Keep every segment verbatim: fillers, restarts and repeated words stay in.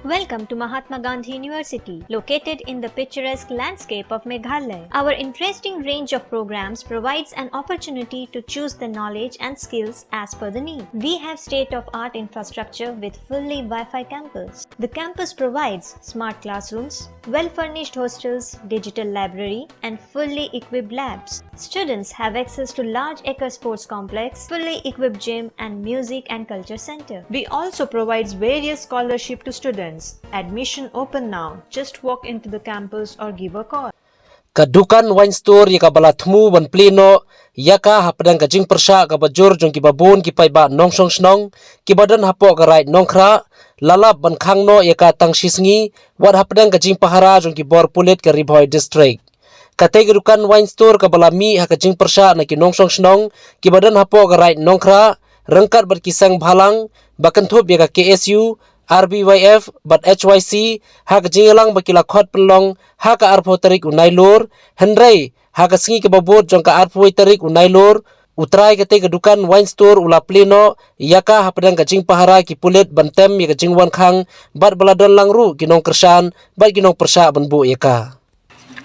Welcome to Mahatma Gandhi University, located in the picturesque landscape of Meghalaya. Our interesting range of programs provides an opportunity to choose the knowledge and skills as per the need. We have state-of-art infrastructure with fully Wi-Fi campus. The campus provides smart classrooms, well-furnished hostels, digital library, and fully equipped labs. Students have access to large acre sports complex, fully equipped gym, and music and culture center. We also provides various scholarship to students. Admission open now. Just walk into the campus or give a call. Ka dukan wine store ïa kaba la thmu ban plie noh ïa ka hapdeng ka jingpyrshah kaba jur jong kiba bun ki paidbah nongshong shnong kiba don hapoh ka Raid Nongkhrah la lap ban khang noh ïa ka tang shi sngi wat hapdeng ka jingpahara jong ki bor pulit ka Ri Bhoi District. Katei ka dukan wine store kaba la mih ha ka jingpyrshah na ki nongshong shnong kiba don hapoh ka Raid Nongkhrah ryngkat bad ki seng bhalang ba kynthup ïa ka K S U, R B Y F bad H Y C ha ka jingïalang ba ki la khot pynlong ha ka arphew tarik u Nailur, hynrei ha ka sngi kaba bud jong ka arphew tarik u Nailur u trai katei ka dukan wine store u la plie noh ïa ka hapdeng ka jingpahara ki pulit ban tem ïa ka jingwan khang bad ba la don lang ruh ki nongkyrshan bad ki nongpyrshah ban buh ïa ka.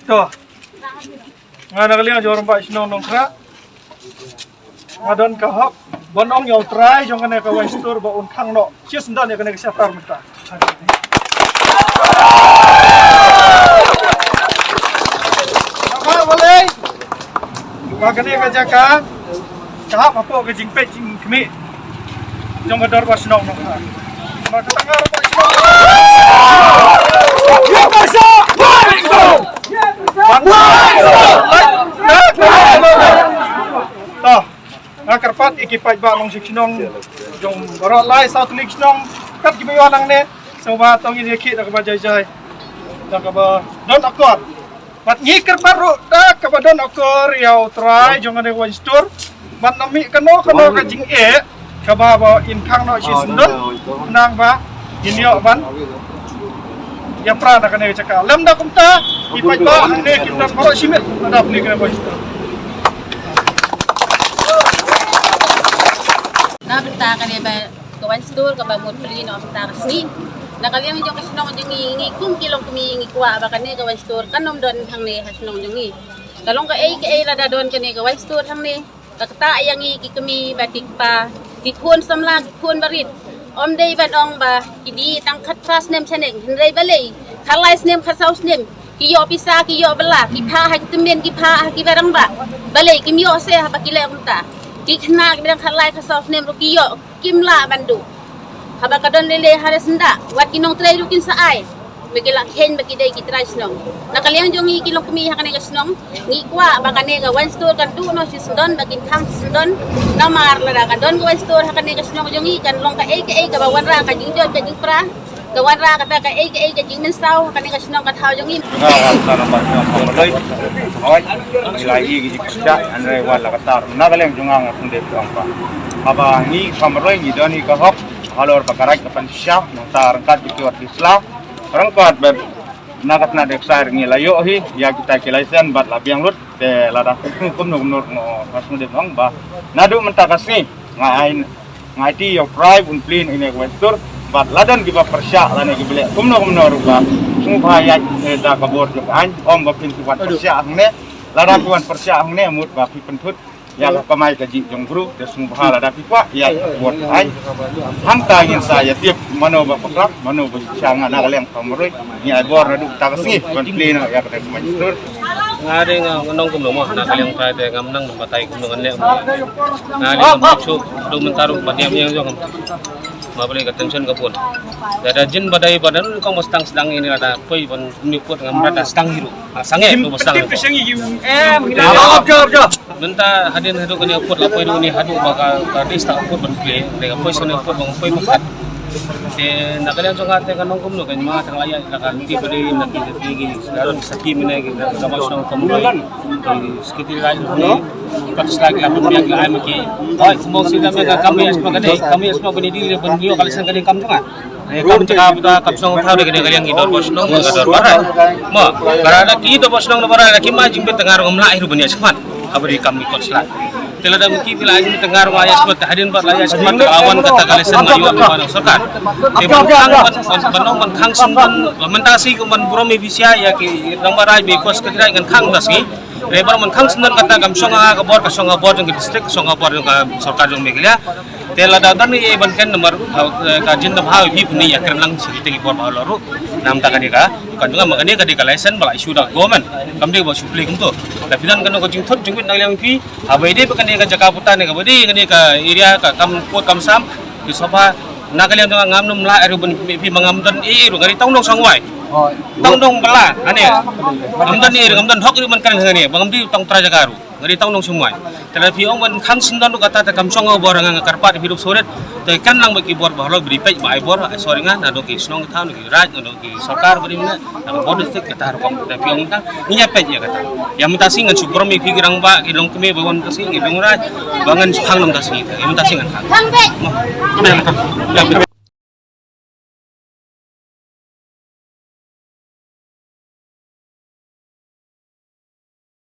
To. Nga na ka liang jong u rangbah shnong Nongkhrah. Nga don ka hok ban ong ïa u trai jong kane ka wine store ba un khang noh shisyndon ïa kane ka shelter mynta. Namar balei ba kane ka jaka ka hap hapoh ka jingpeit jingkhmih jong ka dorbar shnong Nongkhrah. Ba ka tang ka dorbar shnong. To, nga kyrpad ïa ki paidbah nongshong shnong jong baroh lai saw tylli ki shnong kat kiba ïoh nangne, sngewbha to ngin ïakhih da kaba jai jai, da kaba don akor. Bad ngi kyrpad ruh da kaba don akor ïa u trai jong kane ka wine store. Bad na mih kano kano ka jingeh kaba ba in khang noh shisyndon, khnang ba in ïoh ban ïapra na kane ka jaka. Lymda kumta ki paidbah hangne kin don baroh shi miet na da plie kane ka wine store. Na bynta kane ba ka wine store kaba mut plie noh mynta ka sngi. Na ka liang jong ka shnong jong ngi, ngi kum ki longkmie ngi kwah ba kane ka wine store kan ym don hangne ha shnong jong ngi. Ka long kaei kaei lada don kane ka wine store hangne, ka ktah ïa ngi ki kmie bad ki kpa, ki khun samla, ki khun barit. Ym dei ban ong ba ki die tang khatphra snem shaneng, hynrei balei khatlai snem khatsaw snem ki ïoh pisa, ki ïoh bylla, ki phah ha ki tymmen, ki phah ha kiba rangbah. Balei kim ïoh seh haba ki leh kumta? Ki khynnah kiba dang khatlai khatsaw snem ruh ki ïoh, kim lah ban duh. Haba ka don lei lei ha re syndah, wat ki nongtrei ruh kin sa ai ba ki la kheiñ ba ki dei ki trai shnong. Na ka liang jong ngi ki longkmie ha kane ka shnong, ngi kwah ba kane ka wine store kan duh noh shisyndon, ba kin khang shisyndon. Namar lada ka don ka wine store ha kane ka shnong jong ngi kan long kaei kaei kaba wanrah ka jingjot ka jingpra, ka wanrah kata kaei kaei ka jingmynsaw ha kane ka shnong ka thaw jong ngi. Nga wan sa namar nga ka mloi. Hoi, ngi la ïohi ki jingpyrshah, hynrei wat la katta ruh na ka liang jong nga nga sngewdei ban ong ba haba ngi ka mloi ngi don hi ka hok halor ba ka Raid ka pynshah, nangta ryngkat ki tuat ki sla ryngkat bad na ka tnat excise ngi la ïoh hi ïa kita ki license bad la biang lut. Te lada kumno kumno nga sngewdei ban ong ba naduh mynta ka sngi nga ai, nga aiti ïa u trai ba un plie ïa kane ka wine store. Bad la don kiba pyrshah lane kiba leh kumno kumno ruh ba sngewbha ïaid da ka bor jong ka aiñ, ym ba phin ki wan pyrshah hangne. Lada ki wan pyrshah hangne mut ba phi pynthut ïa ka kamai kajih jong u bru, te sngewbha lada phi kwah ïaid ha ka bor jong ka aiñ. Hangta ngin sa ïa tip mano ba patlak, mano ba shisha. Nga na ka liang ka mroi ngi ai bor naduh mynta ka sngi ban plie noh ïa kata ka wine store. Nga dei nga nong kumno mo, na ka liang trai te ngam nang batai kumno ngan leh. Nga dei ngam shu du mynta ruh ba niam niam jong. Ma balei ka tension ka bun. Lada jin ba dei ba don kong ba sdang sdang ine lada poi ban kumne put ngam da sdang hi ruh. Sangeh tu ba sdang. Em, em, em. Mynta hadien haduh kane put la poi ruh ne haduh ba ka, ka dei start put ban plie, dei ka poi sene put ban poi pyrkhat. Te na ka liang jong nga te ka nong kumno kan ma tang la ïa la ka ti ba dei na ki ki ki daron saki mine ki ka ma shnong ka mroi. Ki sekretari lai ne. Ka slide la pun biang la ai ma ki. Oi, kumno si da me ka kam ya sma ka dei, kam ya sma bani di le ban ïoh ka license ka dei kam jong nga. Eh, kam jaka bata kam shnong thaw de kane ka liang ki dorbar shnong ka dorbar. Mo, ka ra da ki dorbar shnong dorbar da ki ma jingbit tang ngar ngam lah hi ruh ban ïa shmat. Haba dei kam ki kot slat. Te lada mynta phi la ïa tyngar, ma ïa smat, hadien ba la ïa smat, ka la wan kata ka lesen ma ïoh na sorkar. Te ban khang, ban, ban, ban ong ban khang syndon, ba mynta shi kum ban burom ïa phi sha ïa ki rangbah raij, ba kos ka raij ngan khang da shi. Re ban ban khang syndon kata kam shong ha ka bor, ka shong ha bor jong ka district, ka shong ha bor jong ka sorkar jong Meghalaya. Te lada don ïa ban ken namar, eh, ka jin da bha phi puni ïa kren lang shi te ki bor ba la ruh. Namta kane ka, kan jong ma kane ka dei ka lesen ba la issue da government. Kam dei ba shu plie kumto. Da phi don kano ka jingthut jingwit na liang phi, haba ïadei bad kane ka jaka puta ne, kaba dei kane ka area ka kam kot kam sam, ki sofa, na ka liang jong nga ngam nym lah ruh ban phi, ma ngam don ei ei ruh, nga dei tang nongshong wai. Tang nong bala, ane. Ngam don ei ei ruh, ngam don hok ruh ban kren hangne, ba ngam dei tang trai jaka ruh. Nga dei tang nongshong wai. Te lada phi ong ban khang syndon ruh kata te kam shong ha bor, nga nga kyrpad ïa phi ruh sawrit. Te kren lang bad ki bor ba halor, ba dei peit ba ai bor, ai sor ïa nga, na dong ki shnong ki thaw, na ki raij, na dong ki sorkar ba dei mynta, na ka bor district kata rukom. Te phi ong mynta, ngi ïa peit ïa kata. Ïa mynta shi ngan shu burom ïa phi ki rangbah, ki longkmie ba wan mynta shi, ki longraij, ba ngan shu khang na mynta shi. Ïa mynta shi ngan khang. Khang beit. Ïa mynta. Ïa mynta.